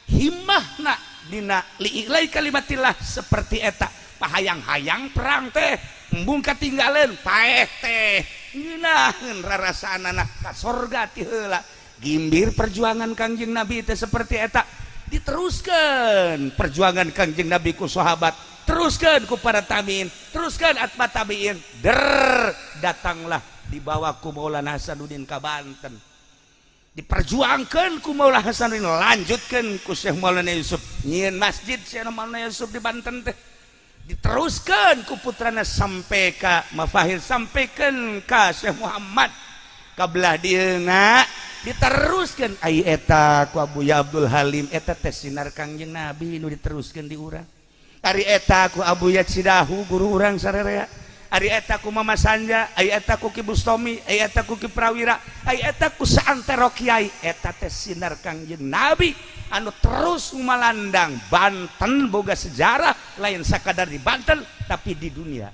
himmahna dina li'ilai kalimatillah seperti eta, pahayang-hayang perang teh embung katinggalan paeh teh ngeunaheun rarasaan ka sorga ti heula. Gimbir perjuangan Kangjeng Nabi teh seperti eta. Diteruskan perjuangan Kangjeng Nabi ku sahabat, teruskan ku para tabiin, teruskan atba tabiin, der datanglah dibawa ku Maulana Hasanuddin ka Banten, diperjuangkan ku Maulana Hasanuddin, lanjutkan ku Syekh Maulana Yusuf, nyieun masjid Syekh Maulana Yusuf di Banten teh, diteruskan ku putrana sampai ka Mafahir, sampaikan ka Syekh Muhammad ka belah dieuna, diteruskan ai eta ku Abuya Abdul Halim. Eta teh sinar Kangjeng Nabi nu diteruskan di urang. Ari eta ku Abuya Cidahu, guru urang sarerea, ari eta ku Mama Sanja, ai eta ku Ki Bustomi, ai eta ku Ki Prawira, ai eta ku saantero kiai. Eta teh sinar Kangjeng Nabi anu terus malandang. Banten boga sejarah, lain sakadar di Banten tapi di dunia.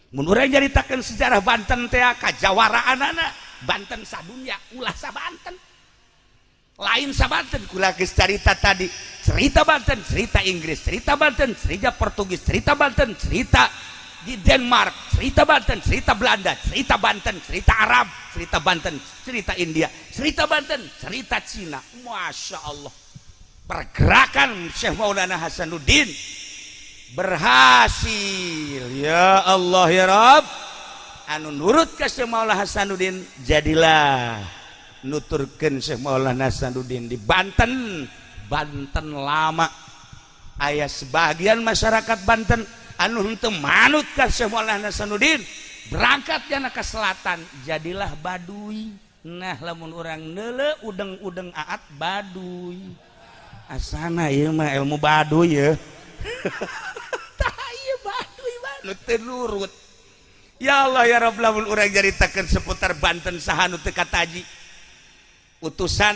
Mun urang nyaritakeun sejarah Banten teh kajawaraanana Banten sadunya, ulah sa Banten, lain sa Banten. Kula geus carita tadi, cerita Banten cerita Inggris, cerita Banten cerita Portugis, cerita Banten cerita di Denmark, cerita Banten cerita Belanda, cerita Banten cerita Arab, cerita Banten cerita India, cerita Banten cerita Cina. Masya Allah, pergerakan Syekh Maulana Hasanuddin berhasil. Ya Allah ya Rabb, anu nurut ke Syekh Maulana Hasanuddin jadilah nuturkeun Syekh Maulana Hasanuddin di Banten. Banten lama aya sebagian masyarakat Banten anu henteu manut ka Syekh Maulana Hasanuddin, berangkat jana ke selatan, jadilah Baduy. Nah, lamun urang neule udeng-udeng aat Baduy, asana ieu mah ilmu Baduy ya. Tah, ieu Baduy nu teu nurut. Ya Allah ya Rabb, lamun urang caritakeun seputar Banten, saha nu teu kataji? Utusan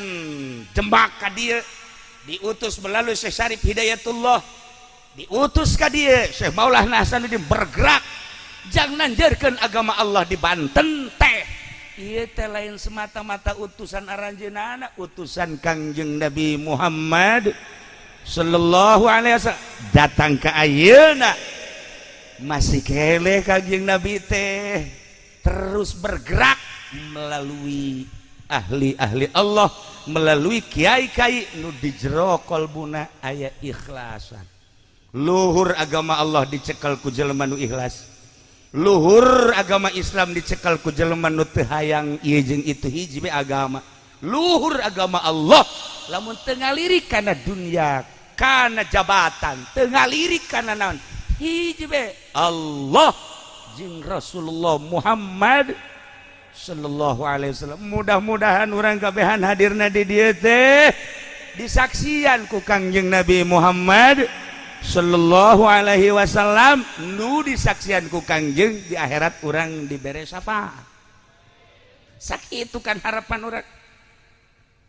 Demak ka dieu diutus melalui Syekh Syarif Hidayatullah, diutus ka dieu. Syekh Maulana Hasanuddin bergerak jang nanjeurkeun agama Allah di Banten teh. Ieu teh lain semata-mata utusan aranjeunana, utusan Kangjeng Nabi Muhammad sallallahu alaihi wasallam. Datang ke ayeuna masih keleh Kangjeng Nabi teh terus bergerak melalui ahli-ahli Allah, melalui kiai-kiai nu di jero kolbuna aya ikhlasan. Luhur agama Allah dicekal ku jelema nu ikhlas, luhur agama Islam dicekal ku jelema nu teu hayang ieu jeung itu, hiji we agama. Luhur agama Allah lamun teu ngalirik kana dunia, kana jabatan, teu ngalirik kana naon, hiji we, Allah jeung Rasulullah Muhammad sallallahu alaihi wasallam. Mudah-mudahan urang kabehan hadirna di dieu teh disaksian ku Kangjeng Nabi Muhammad. Shallallahu Alaihi Wasallam nu disaksian ku Kangjeng, di akhirat urang dibere syafaat. Sakit itu kan harapan urang.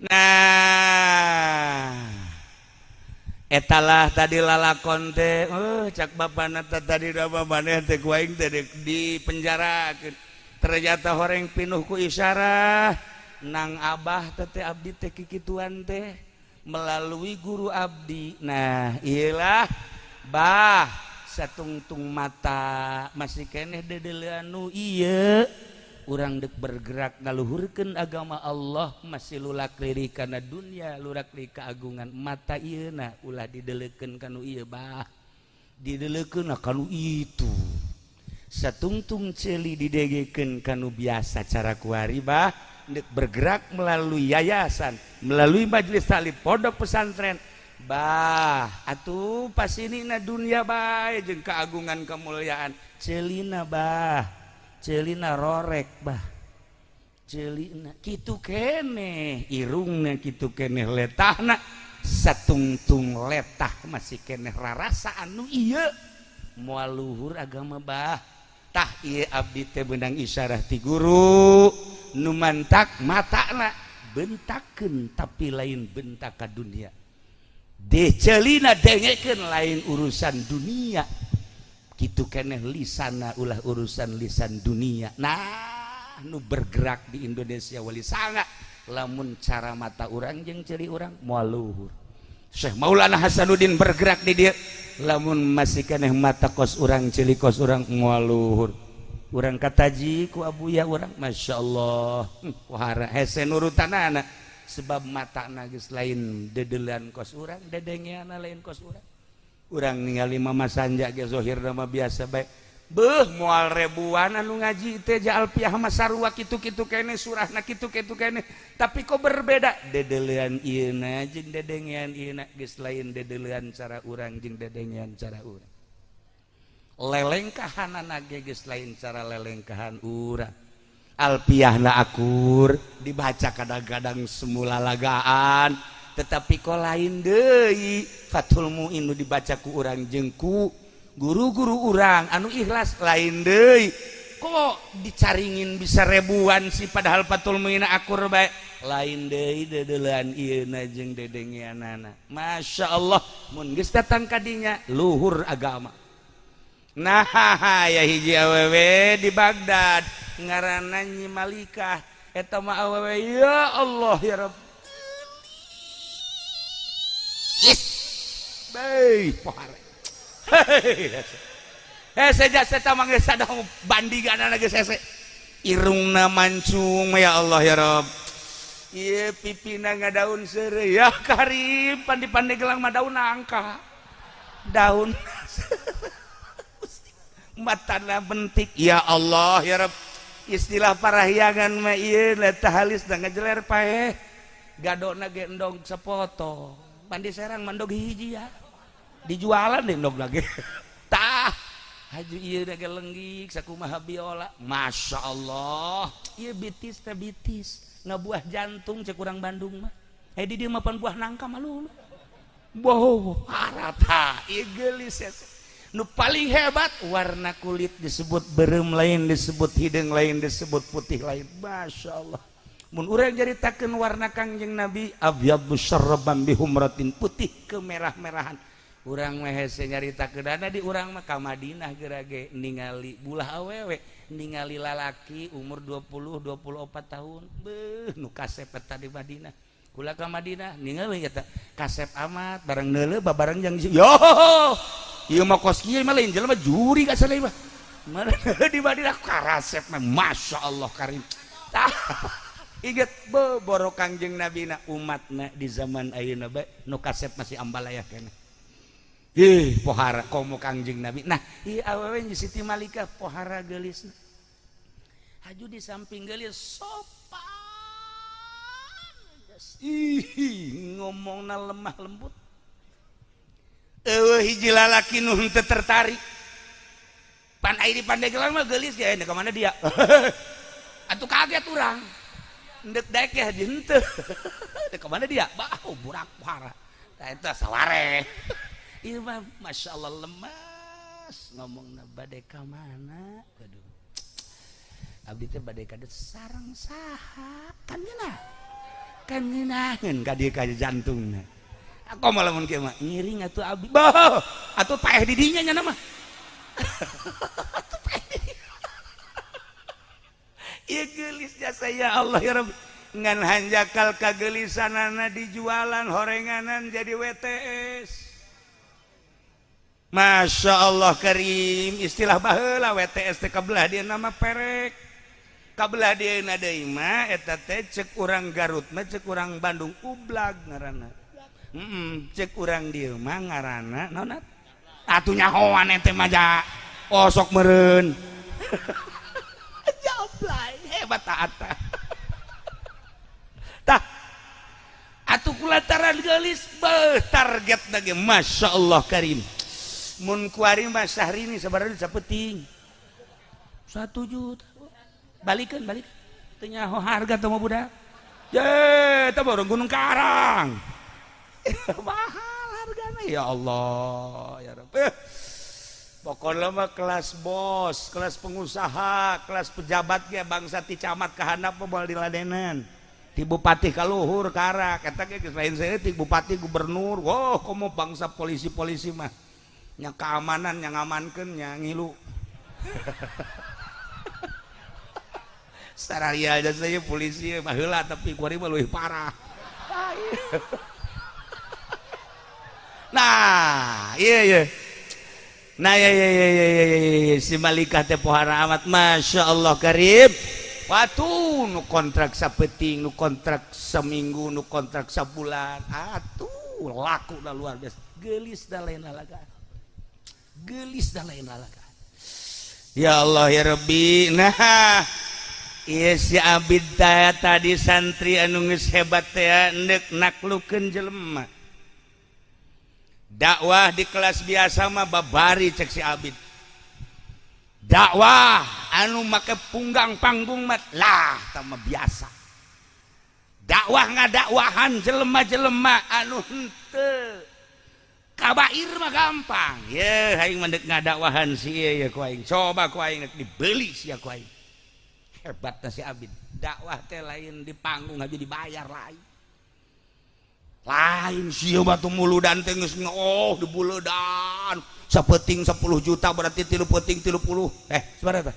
Nah, etalah tadi lalakon teh. Oh, cak bapana tadi da maneh teh ku aing teh di penjara, ternyata horeng pinuh ku isyarah nang abah teh, abdi teh kikituan teh melalui guru abdi. Nah, iyalah bah, satungtung mata masih keneh dedelean nu ieu, urang dek bergerak ngaluhurkeun agama Allah masih lulak lirik kana dunia, lurak lirik keagungan. Mata ieu na ulah didelekeun kanu ieu bah, didelekeun kanu itu. Satungtung ceuli didegekeun kanu biasa cara kuari bah, dek bergerak melalui yayasan, melalui majelis taklim, pondok pesantren bah. Atuh pas ini na dunia bae jeung keagungan kemuliaan, ceulina bah, ceulina rorek bah, ceulina kitu keneh, irungna kitu keneh, letahna satungtung letah masih keneh rarasa anu ieu moal luhur agama bah. Tah, ieu abdi teh beunang isyarah ti guru nu mantak matana bentakeun, tapi lain bentak ka dunia de, ceulina dengekeun lain urusan dunia, kitu keneh lisana ulah urusan lisan dunia. Nah, nu bergerak di Indonesia wali sanga, lamun cara mata urang jeung ceuli urang moal luhur. Syekh Maulana Hasanuddin bergerak di dia, lamun masih keneh mata kos urang, ceuli kos urang, moal luhur. Urang kataji ku abuya urang, Masya Allah, wahara hese nurutanana, sebab mata geus lain dedelean kos urang, dedengeana lain kos urang. Urang ningali Mama Sanja ge zohir mah biasa bae. Beuh, moal ribuan anu ngaji teh ja Alfiah mah sarua kitu-kitu kene, surahna kitu-kitu kene, tapi kok berbeda dedelean ieuna jeung dedengean ieuna geus lain dedelean cara urang jeung dedengean cara urang, lelengkahanana ge geus lain cara lelengkahan urang. Alfiahna akur dibaca, kadang-kadang semula lagaan, tetapi kok lain deui. Fathul Muin nu dibaca ku urang jeung ku guru-guru urang anu ikhlas lain deui. Kok dicaringin bisa ribuan sih, padahal Fathul Muin akur bae? Lain deui dedelean ieuna jeung dedengeanana. Masya Allah, mun geus datang kadinya luhur agama. Nah, ya hiji awewe di Baghdad ngaranna Nyi Malikah. Eta mah awewe, ya Allah ya Rabb. Yes. Baik, pohare. Hese jasa eta mah geus sadang bandinganana geus hese. Irungna mancung, ya Allah ya Rabb. Ieu pipina ngadaun seureuy, ya karim pan di Pandeglang mah daun nangka. Daun matana bentik, ya Allah ya Rabb. Istilah parahyangan mah ieu eta halis da ngajeler paeh. Gadona ge endog sepotong. Pan di Serang mandog hiji ya. Dijualan deh endog lagi. Tah, haju ieu ge lenggik sakumaha biola. Masya Allah. Ieu bitis teh bitis. Ngabuah jantung cek urang Bandung mah. Eh, di dieu mah pan buah nangka mah lulu. Boh, harata ieu geulis. Nu paling hebat warna kulit disebut berem lain, disebut hidung lain, disebut putih lain. Masya Allah. Mun urang nyaritakeun warna Kangjeng Nabi, abyad musyarraban bihumratin, putih kemerah-merahan. Urang mah hese nyaritakeun di urang mah ka Madinah gerage ningali bulah awewe, ningali lalaki umur 20 24 tahun. Beuh, nu kasep eta di Madinah. Kula ka Madinah ningali eta kasep amat, bareng neuleuh babareng jeung yo. Ieu mah kos kieu mah lain jelema juri ka sana mah. Di Madinah karasep mah, Masya Allah karim. Tah, inget boro Kangjeng Nabi na umatna di zaman ayeuna bae nu kasep masih ambalaya keneh. Ih, pohara komo Kangjeng Nabi. Nah, ieu awewe Siti Malika pohara geulisna. Haju di samping geulis sopan. Ih, ngomongna lemah lembut. Eueuh hiji lalaki nu henteu tertarik. Pan ai di Pandeglang mah geulis ge, ka mana dia? Atuh kaget urang. Ndek daek ya henteu. Dek ka mana dia? Bah, burak parah. Tah eta saware. Ieu mah masyaallah lemas ngomongna bade ka mana? Aduh. Abdi teh bade ka sareng saha? Kan ngeunah. Kan ngeunaheun ka dieu ka jantungna. Aku mah lamun kieu mah ngiring atuh abdi. Bah, atuh paeh di dinya nya mah. Atuh paeh di dinya. Ieu geulis jasa ya Allah ya Rabbi. Ngan hanjakal kagelisanana dijualan horenganan jadi WTS. Masya Allah karim, istilah baheula WTS teh kabelah dia nama perek. Kabelah dia deui mah eta teh cek urang Garut mah cek urang Bandung ublag ngaranna. Cek urang dieu mah ngaranna naon atuh nyahoan ente mah ja osok meureun. Jablay hebat taat. Tah atuh kulantaran geulis beuh target lagi Masya Allah karim. Mun kuari mah Syahrini sabaraha sapeting 1 juta. Balikeun balik teu nyaho harga teh mah budak. Ye teh baru Gunung Karang. Mahal hargana ya Allah ya Rabb. Pokoknya mah kelas bos, kelas pengusaha, kelas pejabat ge bangsa ti camat ka handap mah moal diladenan. Ti bupati ka luhur karak eta ge geus lain saeutik bupati gubernur. Wah, komo bangsa polisi-polisi mah nya keamanan nya ngamankeun nya ngilu. Sararia aja saya polisi baheula tapi kuari mah leuwih parah. Nah, iya iya. Nah, iya iya iya iya iya si Malikah teh pohara amat Masya Allah karim. Watu nu kontrak sapeting, nu kontrak seminggu, nu kontrak sabulan. Atuh laku dah luar biasa. Geulis dah lain lalaga. Geulis dah lain lalaga. Ya Allah ya Rabbi. Nah, iya si Abid tadi santri anu geus hebat teh endek naklukeun jelema. Dakwah di kelas biasa mah babari cek si Abid. Dakwah anu make punggang panggung mah lah tah mah biasa. Dakwah ngadakwahan jelema-jelema anu henteu kabair mah gampang. Ye aing mah deuk ngadakwahan si ieu ye ku aing. Coba ku aing dibeli sia ku aing. Hebatna si Abid. Dakwah teh lain di panggung aja dibayar lain. Lain sia batu muludan teh geus oh dibuledan. Sapeting 10 juta berarti 3 peting 30. Sabaraha teh?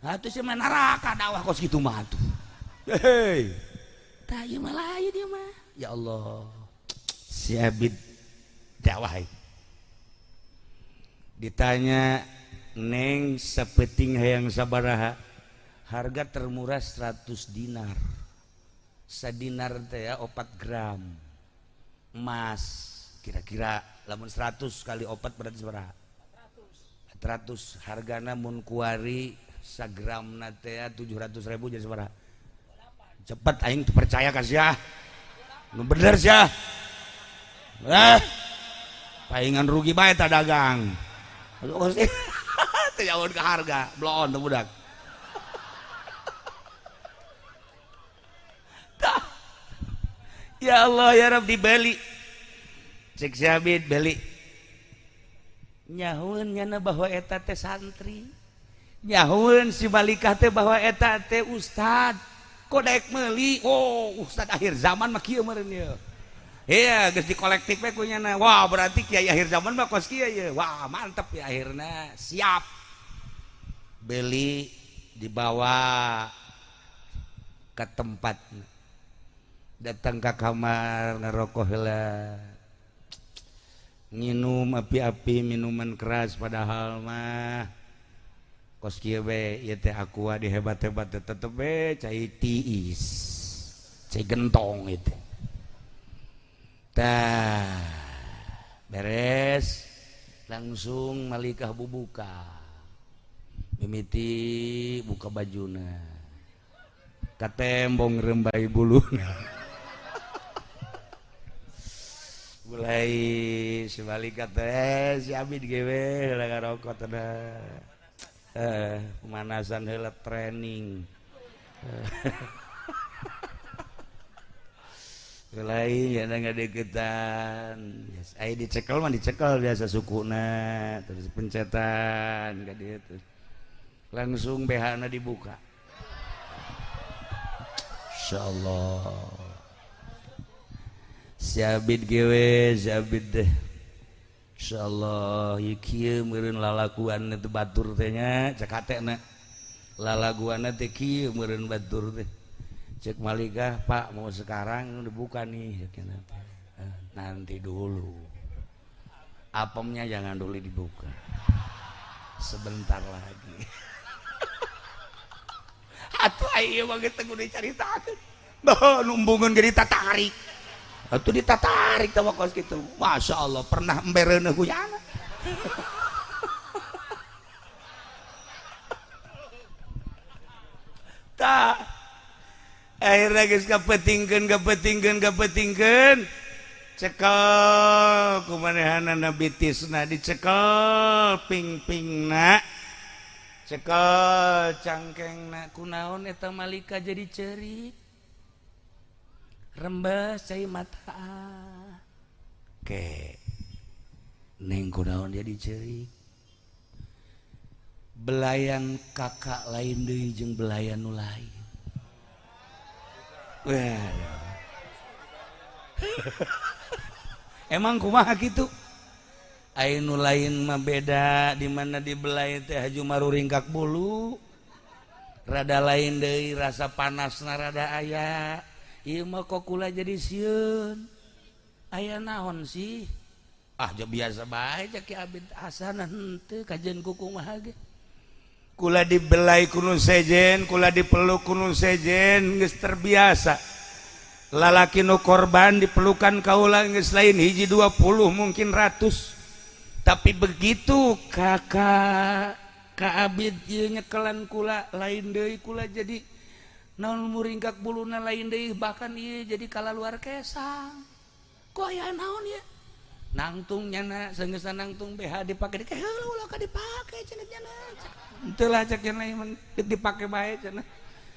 Atuh sia mah neraka dakwah kos kitu mah atuh. Hei. Tah ieu mah lain ieu mah. Ya Allah. Si Abid dakwah ditanya neng sapeting hayang sabaraha? Harga termurah 100 dinar. Sadinar teh ya 4 gram emas kira-kira lamun 100 kali 4 berarti sabaraha? 400. Hargana mun kuari sagramna teh 700.000 jadi sabaraha? Cepet aing teu percaya ka sia. Nu bener sia. Paingan rugi bae ta dagang. Teu jauh ke harga, bloon teu budak. Ya Allah ya Rabb dibeli. Cek si Abid beli. Nyahueun nyana bahwa eta teh santri. Nyahueun si Malikah teh bahwa eta teh ustad. Kok daek meuli? Oh, ustad akhir zaman mah kieu meureun ieu. Iya, geus di kolektif we ku nyana. Wah, berarti kiai akhir zaman mah kos kieu ye. Wah, mantep ya akhirna. Siap. Beli dibawa ke tempat. Datang ke kamar ngerokok heula. Nginum api-api minuman keras padahal mah kos kieu we ieu teh aqua dihebat-hebat tetep we cai tiis. Cai gentong ieu teh. Tah beres langsung Malikah bubuka. Mimiti buka bajuna. Katembong rembai buluna. Mulai sebalik kata si Abid gewe heula ngarokok teh. Pemanasan heula training. Lain ya ngadeukeutan. Aya dicekel mah dicekel biasa sukuna terus pencetan ka dieu terus. Langsung BH-na dibuka. Insyaallah. Siabid gewe siabid deh. Insyaallah ieu kieu meureun lalakuan teh batur teh nya cek hatena. Lalaguanna teh kieu meureun batur teh. Cek Malikah, Pak mau sekarang dibuka nih, nanti dulu, apemnya jangan dulu dibuka, sebentar lagi. Atuh ayo mah geus teu kudu dicaritakeun, bah numbungeun ge ditatarik, atuh ditatarik teh kos kitu, Masya Allah pernah embereuneuh guyana. Tah akhirnya geus kapetingkeun kapetingkeun kapetingkeun cekel kumanehanana bitisna dicekel ping-pingna cekel cangkengna kunaon eta malika jadi ceurik rembes cai mata ke neng kunaon jadi ceurik belayan kakak lain deui jeung belayan nu lain. Wah. Emang kumaha kitu? Aya nu lain mah beda di mana dibelai teh haju maruringkak bulu. Rada lain deui rasa panasna rada aya. Ieu mah kok kula jadi sieun. Aya naon sih? Ah biasa bae cek Ki Abid Hasan henteu kajeun ku kumaha ge. Kula dibelai kunu sejen, kula dipeluk kunu sejen, geus terbiasa. Lalaki nu korban dipelukan kaula geus lain hiji 20 mungkin ratus. Tapi begitu kakak Ka Abid ieu nyekelan kula lain deui kula jadi naon muringkak buluna lain deui bahkan ieu jadi kalaluar kesang. Kok aya naon ieu? Nangtung nyana sanggeusna nangtung BH dipake di heula ulah ka dipake cenah nyana. Henteu lah cek cenah ieu dipake bae cenah.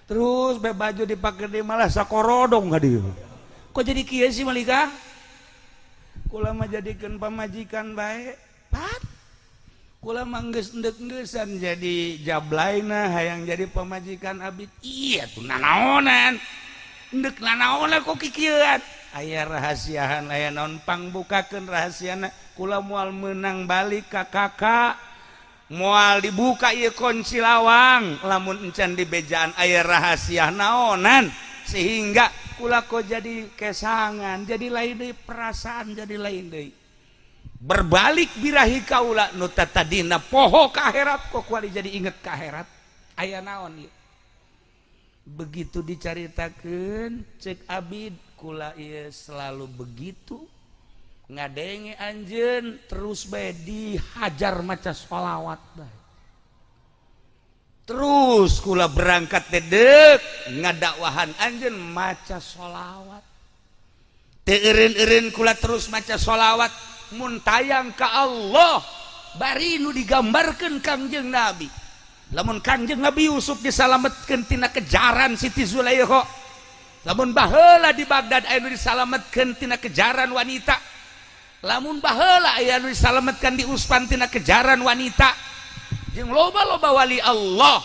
Terus bae baju dipake deui malah sakorodong ka dieu. Kok jadi kieu sih Malika? Kula mah jadikeun pamajikan bae. Pat. Kula mah geus endek-engeusan jadi jablaina hayang jadi pamajikan Abid. Iya tuh nanaonan. Endek nanaonan kok kikieuan. Aya rahasiahan aya naon pangbukakeun rahasiana kula moal meunang balik ka kakak moal dibuka ieu kunci lawang lamun encan di bejaan aya rahasia naonan sehingga kula kok jadi kesangan jadi lain deui perasaan jadi lain deui berbalik birahi kaula nu tadina poho ka akhirat kok kuali jadi inget ka akhirat aya naon ieu. Begitu dicaritakeun cek Abid kula ieu selalu begitu ngadenge anjeun terus bae dihajar maca sholawat bae terus kula berangkat dedek ngadakwahan anjeun maca sholawat teu eureun-eureun kula terus maca sholawat mun tayang ka Allah bari nu digambarkeun Kangjeng Nabi. Lamun Kangjeng Nabi Yusuf disalametkeun tina kejaran Siti Zulaikha, lamun baheula di Baghdad aya nu disalametkeun tina kejaran wanita, lamun baheula aya nu disalametkeun di Uspan tina kejaran wanita, jeung loba-loba wali Allah,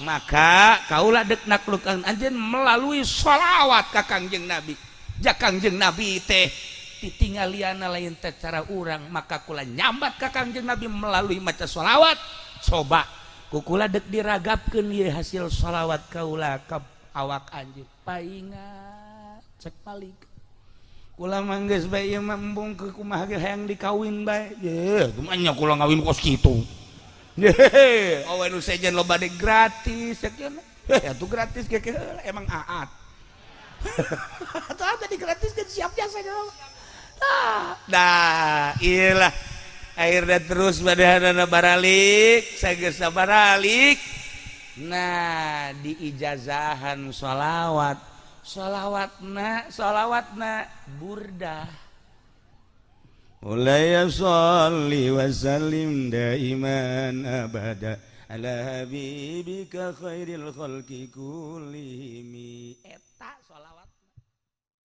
maka kaula deuk naklukan anjeun melalui sholawat ka Kangjeng Nabi. Ja Kangjeng Nabi teh titinggaliana lain teh cara urang, maka kula nyambat ka Kangjeng Nabi melalui maca sholawat. Coba kukula dek diragapkeun ieu hasil sholawat kaula ka awak anjeun paingat cek Malik kula mah geus bae ieu mah embung ke kumaha ge hayang dikawin bae ye kumaha nya kula ngawin kos kitu ye awe nu sejen loba de gratis cek cenah heh atuh gratis ge emang aat atuh tadi gratis kan siap jasa nah iyalah akhirnya terus badanana baralik sageus baralik nah diijazahan sholawat sholawatna sholawatna burdah Mulai sholli wa sallim daiman abada ala habibika khairil khalqi kullihim.